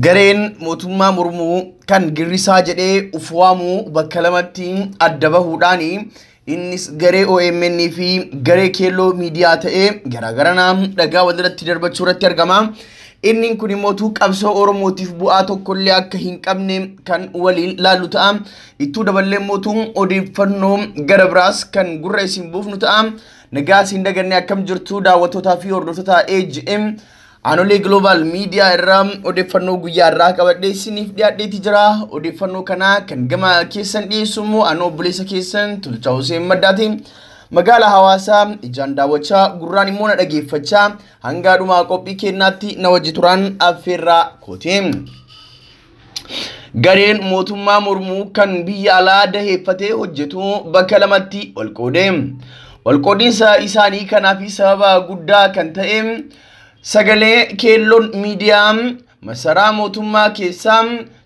Gareen mootummaa mormuu kan girrisaa jedhee uf waamuu bakka lamatti adda bahuudhaan innis garee OMN fi garee keelloo miidiyaa ta'ee garaagarana dhagaa walirratti darbachuu irratti argama. Inni kun immoo qabsoo Oromootiif bu'aa tokkollee akka hin qabne kan waliin laallu ta'a. Ittuu daballee immoo odeeffannoo gara biraas kan gurra isin buufnu ta'a. Nagaa isin daganne akkam jirtu daawwattootaa fi hordoftoota AGM Aanolee Global Media irraa odeeffannoo guyyaa irraa qabadhee isiniif dhiyaadheeti jira. Odeeffannoo kana kan gama keessan dhiyeessu immoo anoo obboleessa keessan Tolchaa Hussein Maddaati. Magaalaa hawaasaa ijaan daawwachaa gurraan immoo na dhageeffachaa hanga dhumaa qophii kennaatti na wajji turan affeerraa kooti. Gareen mootummaa mormuu kan biyya alaa daheeffatee hojjetu bakka lamatti wal qoode. Wal qoodiinsa isaanii kanaaf sababa guddaa kan ta'e sagalee keelloon miidiyaa masaraa mootummaa keessaa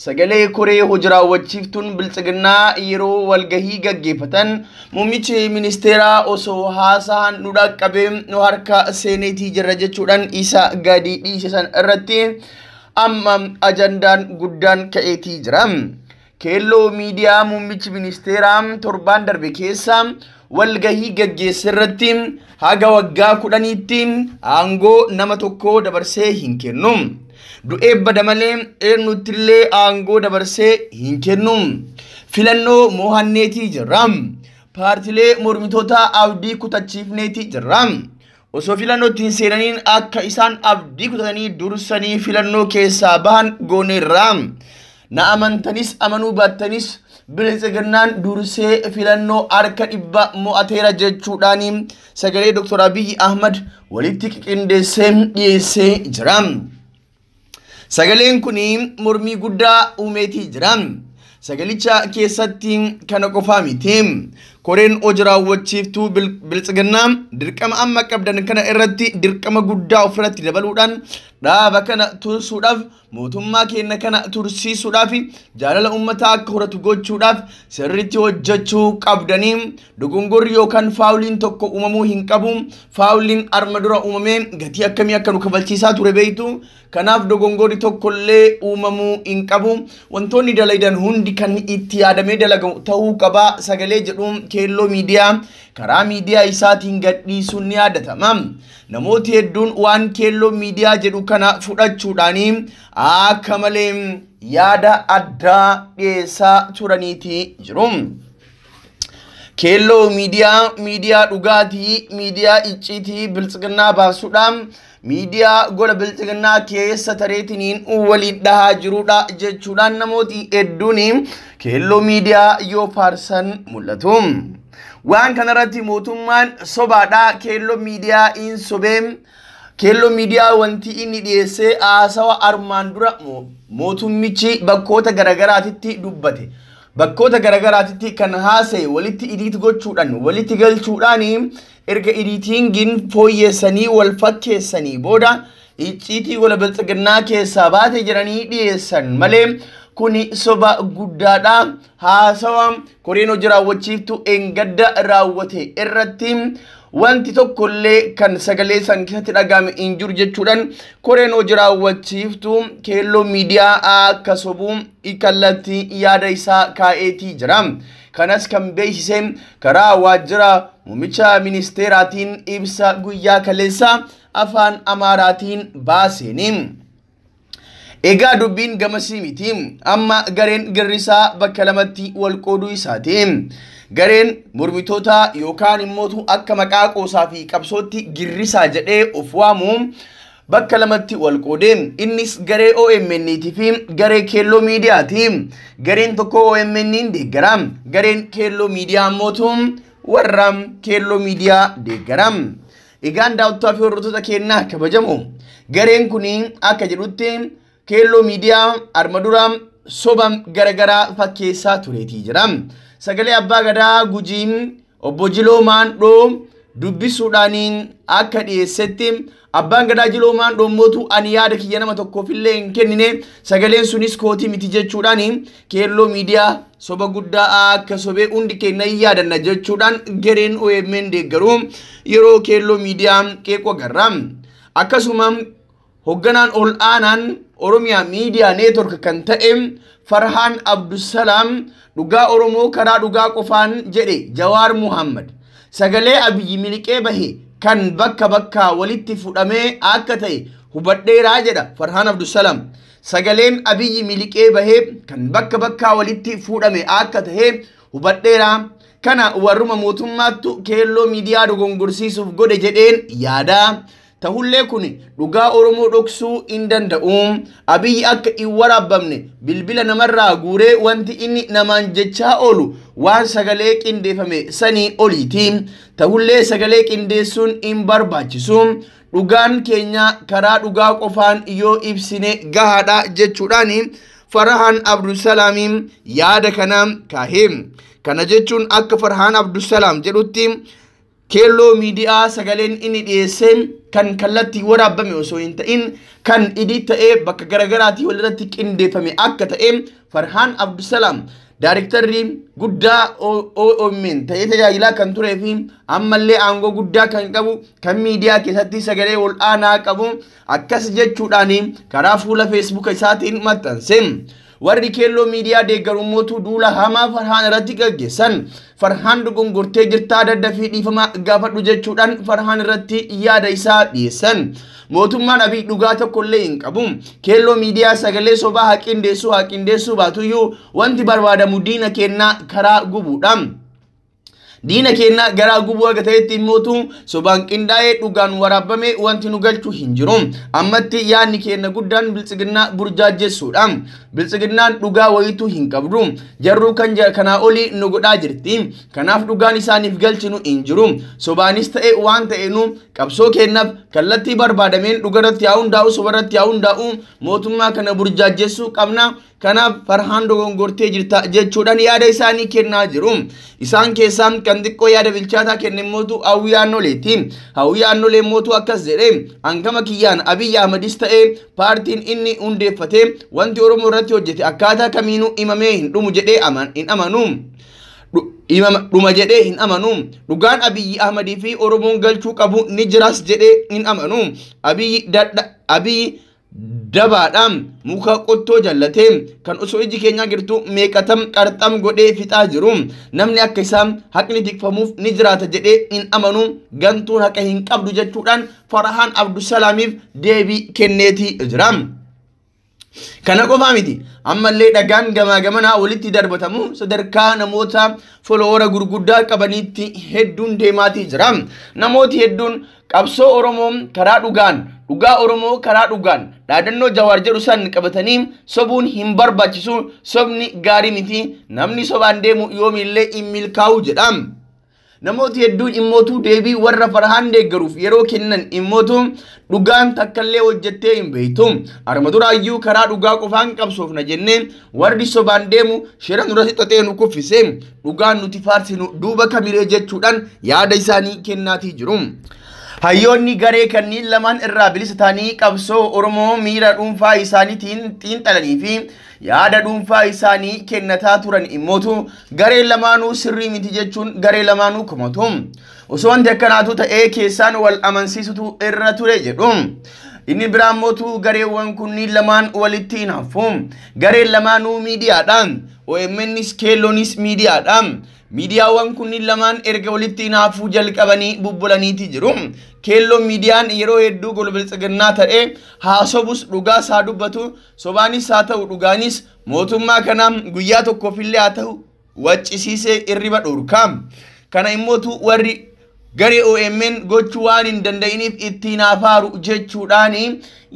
sagalee koree hojii raawwachiiftuun biltsiginnaa yeroo walgahii gaggeeffatan muummichi ministeeraa osoo haasaan nu dhaqqabee nu harka seeneetii jirra jechuudhaan isa gadi dhiisisan irratti amma ajandaan guddaan ka'eetii jira. Keelloo miidiyaa muummichi ministeeraa torbaan darbe keessa walgahii gaggeesse irratti haga waggaa 10tti aangoo nama tokko dabarsee hin kennu. Du'ee bada malee eenyuttillee aangoo dabarsee hin kennu. Filannoo mo'anneetii jirra. Paartilee mormitoota abdii kutachiifneetii jirra. Osoo filannoo ittiin seenaniin akka isaan abdii kutatanii dursanii filannoo keessaa bahan gooneerra. Na amantanis amanuu baattanis biltsiginnaan dursee filannoo harka 100 mo'ateera jechuudhaan sagalee Dr. Abiyyi Ahmad walitti qindeessee dhiyeessee jira. Sagaleen kun mormii guddaa uumeetii jira. Sagalicha keessatti kana qofaa miti. Koreen hojii raawwachiiftuu biltsiginnaa dirqama amma qabdan kana irratti dirqama guddaa ofirratti dabaluudhaan dhaaba kana tursuudhaaf mootummaa keenya kana tursiisuudhaaf jaalala uummataa akka horatu gochuudhaaf sirriitti hojjechuu qabdanii dogongorri yookaan faawuliin tokko uumamuu hin qabu. Faawuliin arma dura uumamee gatii akkamii akka nu kafalchiisaa ture beektu. Kanaaf dogongorri tokkollee uumamuu hin qabu. Wantoonni dalagan hundi kan itti yaadamee dalagamu ta'uu qaba. Sagalee jedhuun keelloo miidiyaa karaa miidiyaa isaatiin gadhiisuun ni yaadatama. Namooti hedduun waan keelloo miidiyaa jedhu kana fudhachuudhaan akka malee yaada addaa dhiyeessaa turaniiti jiru. Keelloo miidiyaa miidiyaa dhugaatii miidiyaa icciitii biltsiginnaa baasuudhaan miidiyaa gola biltsiginnaa keessa tareetiniin waliin dhahaa jirudha jechuudhaan namooti hedduun keelloo miidiyaa yoo faarsan mul'atu. Waan kanarratti mootummaan sobaadha keelloo miidiyaa in sobee keelloo miidiyaa wanti inni dhiyeessee haasawa armaan dura mootummichi bakkoota garagaraatitti dubbate. Bakkoota garagaraatitti kan haasa'e walitti idiit gochuudhaan walitti galchuudhaan erga idiitingiin fooyyessanii wal fakkeessanii booda icciitii gola biltsiginnaa keessaa baate jedhanii dhiyeessan malee kuni soba guddaadha. Haasawa koreen hojii raawwachiiftuu eengadda raawwate irratti wanti tokkollee kan sagalee san keessatti dhagahame hin jiru jechuudhaan koreen hojii raawwachiiftuu keelloo miidiyaa akka sobuu kallattii yaada isaa kaa'eetii jira. Kanas kan beeksise karaa waajjira muummicha ministeeraatiin ibsa guyyaa kaleessa afaan Amaaraatiin baaseeni. Egaa dubbiin gamasii miti. Amma gareen girrisaa bakka lamatti wal qooduu isaati. Gareen mormitoota yookaan immoo akka maqaa qoosaa fi qabsootti girrisaa jedhee of waamu bakka lamatti wal qoode. Innis garee OMN fi garee keelloo miidiyaati. Gareen tokko OMN deeggara. Gareen keelloo miidiyaa immoo warra keelloo miidiyaa deeggara. Egaan daawwattoota fi hordoftoota keenyaa kabajamoo. Gareen kun akka jedhutti keelloo miidiyaa arma dura soba garagaraa fakkeessaa tureetii jira. Sagalee abbaa gadaa Gujiin obbo Jiloo Maandhoo dubbisuudhaan akka dhiyeessetti abbaan gadaa Jiloo Maandhoo mootu ani yaada kiyya nama tokkoofillee hin kennine sagaleen sunis kootii miti jechuudhaan keelloo miidiyaa soba guddaa akka sobee hundi keenya hin yaadanna jechuudhaan gareen OMN deeggaru yeroo keelloo miidiyaa qeequ agarra. Akkasuma hoogganaan ol aanaan Oromiyaa Miidiyaa Neetwork kan ta'e Farhaan Abdusalaam dhugaa Oromoo karaa dhugaa qofaan jedhe Jawaar Muhammad. Sagalee Abiyyi miliqee bahe kan bakka bakkaa walitti fudhamee akka ta'e hubadheeraa jedha Farhaan Abdusalaam. Sagaleen Abiyyi miliqee bahee kan bakka bakkaa walitti fuudhame akka ta'e hubadheeraa. Kana warruma mootummaattu keelloo miidiyaa dogongorsiisuuf godhe jedheen yaada. Tahullee kun dhugaa Oromoo dhoksuu hin danda'u. Abiyyi akka hin waraabamne bilbila namarraa guuree wanti inni namaan jechaa oolu waan sagalee qindeeffame sanii oliiti. Tahullee sagalee qindeessuun hin barbaachisu. Dhugaan keenya karaa dhugaa qofaan yoo ibsine gahaadha jechuudhaan Farhaan Abdusalaamiin yaada kana kaahee. Kana jechuun akka Farhaan Abdusalaam jedhutti keelloo miidiyaa sagaleen inni dhiyeesse kan kallattii waraabame osoo hin ta'in kan idii ta'ee bakka garaagaraatii walirratti qindeeffame akka ta'e Farhaan Abdusalaam daarektarri guddaa OMN ta'ee tajaajilaa kan turee fi ammallee aangoo guddaa kan qabu kan miidiyaa keessatti sagalee ol aanaa qabu akkas jechuudhaan karaa fuula feesbuuka isaatiin maxxanse. Warri keelloo miidiyaa deeggarummootu duula hamaa Farhaan irratti gaggeessan. Farhaan dogongortee jirtaa daddafii dhiifama gaafadhu jechuudhaan Farhaan irratti yaada isaa dhiyeessan. Mootummaan Abiy dhugaa tokkollee hin qabu. Keelloo miidiyaa sagalee sobaa haa qindeessuu baatuyyuu wanti barbaadamu diina kennaa karaa gubuudha. Diina keenya garaa gubuu aga ta'etti immootu sobaan qindaa'ee dhugaan waraabame wanti nu galchu hin jiru. Ammatti yaadni keenya guddaan biltsiginnaa burjaajjessuudha. Biltsiginnaan dhugaa wayituu hin qabdu. Jarruu kan kanaa olii nu godhaa jirti. Kanaaf dhugaan isaaniif galchinu hin jiru. Sobaanis ta'e waan ta'e nu qabsoo keenyaaf kallattii barbaadameen dhugarratti haa hundaa'u sobarratti haa hundaa'u mootummaa kana burjaajjessuu qabna. Kanaaf Farhaan dogongortee jirta jechuudhaan yaada isaanii kennaa jiru. Isaan keessaa kan xiqqoo yaada bilchaataa kenne mootu Hawwii Aannoleeti. Hawwii Aannolee mootu akkas jedhe hangama kiyyaan Abiyyi Ahmadis ta'e paartiin inni hundeeffate wanti Oromoo irratti hojjete akkaataa kamiinuu himamee hin dhumu jedhee hin amanu. Dhuma jedhee hin amanu. Dhugaan Abiyyi Ahmadii fi Oromoon galchuu qabu ni jiras jedhee hin amanu. Abiyyi dabaadhaan muka qottoo jallatee kan osoo iji keenyaa jirtu meeqatam qarxam godhee fixaa jiru. Namni akka isaa haqni tikfamuuf ni jiraata jedhee hin amanu. Gantuun haqa hin qabdu jechuudhaan Farhaan Abdusalaamiif deebii kenneetii jira. Kana qofaa miti. Ammallee dhagaan gamaa gamanaa walitti darbatamu sadarkaa namoota foloora gurguddaa qabaniitti hedduun deemaatii jira. Namooti hedduun qabsoo Oromoo karaa dhugaan dhugaa Oromoo karaa dhugaan dhaadannoo Jawaar jedhu san qabatanii sobuun hin barbaachisu, sobni gaarii miti, namni sobaan deemu yoomillee hin milkaa'u jedha. Namooti hedduun immootu deebii warra Farhaan deeggaruuf yeroo kennan immootu dhugaan takkallee hojjettee hin beektu. Arma duraayyuu karaa dhugaa qofaan qabsoofna jennee warri sobaan deemu shira nurratti xaxee nu kuffise dhugaan nuti faarsinu duuba kamiree jechuudhaan yaada isaanii kennaatii jiru. Hayyoonni garee kanneen lamaan irraa bilisa ta'anii qabsoo Oromoo miira dhuunfaa isaaniitiin xiinxalanii fi yaada dhuunfaa isaanii kennataa turan immootu garee lamaanuu sirrii miti jechuun garee lamaanuu komatu. Osoo wanti akkanaatu ta'ee keessaan wal amansiisutu irra ture jedhu. Inni biraan mootu gareewwan kunniin lamaan walitti hin hafu. Gareen lamaanuu miidiyaadha. OMNs keelloonis miidiyaadha. Miidiyaawwan kunniin lamaan erga walitti hin hafuu jalqabanii bubbulaniiti jiru. Keelloon miidiyaan yeroo hedduu gola biltsiginnaa ta'e haasobus dhugaas haa dubbatu, sobaanis haa ta'u dhugaanis mootummaa kana guyyaa tokkoofillee haa ta'u waccisiisee irriba dhorka. Kana immootu warri garee OMN gochuu waan hin danda'iniif ittiin hafaaru jechuudhaan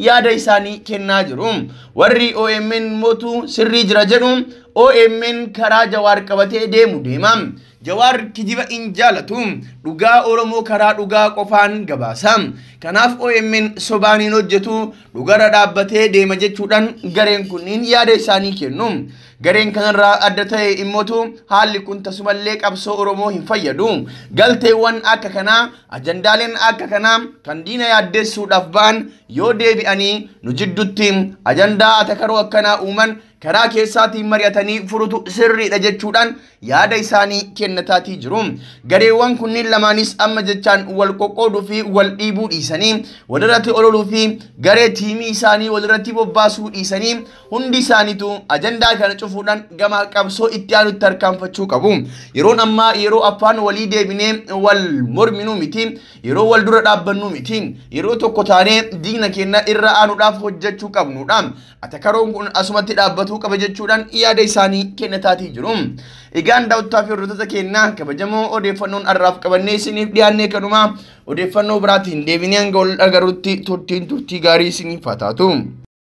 yaada isaanii kennaa jiru. Warri OMN mootu sirrii jira jedhu OMN karaa Jawaar qabatee deemu deema. Jawaar kijiba hin jaalatu. Dhugaa Oromoo karaa dhugaa qofaan gabaasa. Kanaaf OMN sobaan hin hojjetu dhugarra dhaabbatee deema jechuudhaan gareen kunniin yaada isaanii kennu. Gareen kanarraa adda ta'e immootu haalli kun tasumallee qabsoo Oromoo hin fayyadu. Galteewwan akka kanaa, ajandaaleen akka kanaa kan diina yaaddeessuudhaaf ba'an yoo deebi'anii nu jidduutti ajandaa atakaroo akkanaa uuman karaa keessaatiin mari'atanii furutu sirriidha jechuudhaan yaada isaanii kennataatii jiru. Gareewwan kunniin lamaanis amma jechaan wal qoqqooduu fi wal dhiibuu dhiisanii, walirratti ololuu fi garee tiimii isaanii walirratti bobbaasuu dhiisanii, hundi isaaniitu ajandaa kana cufuudhaan gama qabsoo itti aanutti tarkaanfachuu qabu. Yeroon ammaa yeroo afaan walii deebinee wal morminuu miti, yeroo wal dura dhaabbannuu miti, yeroo tokko taanee diina keenya irra aanuudhaaf hojjechuu qabnudha. Atakaroon kun asumatti dhaabbatuu qaba jechuudhaan yaada isaanii kennataatii jiru. Egaan daawwattoota fi hordoftoota keenyaa kabajamoo, odeeffannoon har'aaf qabannee isiniif dhiyaannee kanuma. Odeeffannoo biraatiin deebinee hanga wal agarrutti turtiin turtii gaarii isiniif haa taatu.